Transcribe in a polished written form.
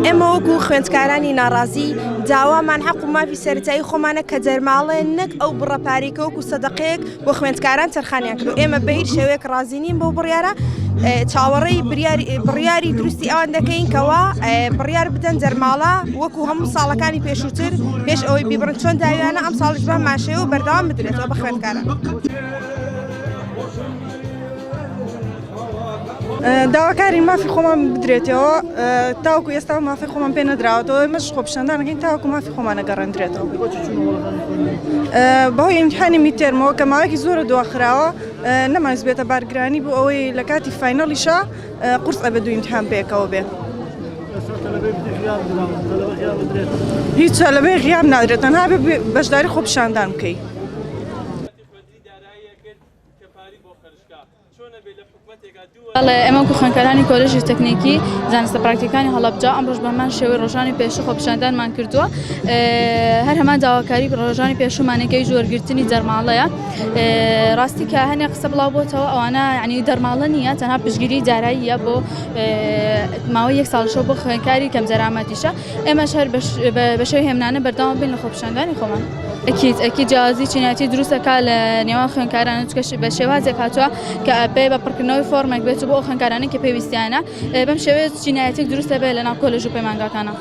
ئێمە وەکو خوێندکارانی ناڕازی داوامان حەق و مافی سەرەتایی خۆمانە کە دەرماڵێ نەک ئەو بڕە پارەی کە وەکو سەدەقەیەک بۆ خوێندکاران تەرخانیان کردو ئێمە بە هیچ شێوەیەک ڕازی نین بەو بڕیارە چاوەڕێی بڕیاری دروستی ئەوان دەکەین کەوا بڕیار بدەن دەرماڵە وەکو هەموو ساڵەکانی پێشووتر پێش ئەوەی بیبڕن چۆن داویانە ئەم ساڵیش بە ماشەوە بەردەوام بدرێتەوە بە خوێندکاران. داواکارین مافی خۆمان بدرێتەوە تاوەکو ئێستا مافی خۆمان پێ نەدراوەتەوە ئێمەش خۆپیشاندان دەکەین تاوەکو مافی خۆمان نەگەڕێندرێتەوە بەهۆی ئیمتحانی میدتێرمەوە کە ماوەیەکی زۆرە دواخراوە نەمانویست بێتە بارگرانی بۆ ئەوەی لە کاتی فاینەڵیشا قورس ئەبێت دوو ئیمتحان پێکەوە بێ. هیچ تەلەبەی غیاب نادرێت تەنها بێ بەشداری خۆپیشاندان بکەی. بەڵێ ئێمە وەکو خوێندکارانی کۆلێژی تەکنیکی زانستە پراکتیکانی هەڵەبجە ئەمڕۆش بە هەمان شێوەی ڕۆژانی پێشوو خۆپیشاندانمان کردووە هەر هەمان داواکاری ڕۆژانی پێشوومانە کە وەرگرتنی دەرماڵەیە ڕاستی کە هەنێ قسە بڵاو بۆتەوە ئەوانە یعنی دەرماڵە نییە تەنها پشتگیری داراییە بۆ ماوەی یەک ساڵشە بۆ خوێندکاری کەم دەرامەتیشە ئێمەش هەر بە شێوەی هێمنانە بەردەوام بین لە خۆپیشاندانی خۆمان. ئەکید ئەکید جیاوازی چینایەتی دروست ئەکا لە نێوان خوێندکاران چونکە بە شێوازێک هاتووە کە ئەبێ بە پڕکردنەوەی فۆرمێک بێت بۆ ئەو خوێندکارانەی کە پێویستیانە بەم شێوەیە چینایەتێک دروست دەبێت لە ناو کۆلێژ و پەیمانگاکانە.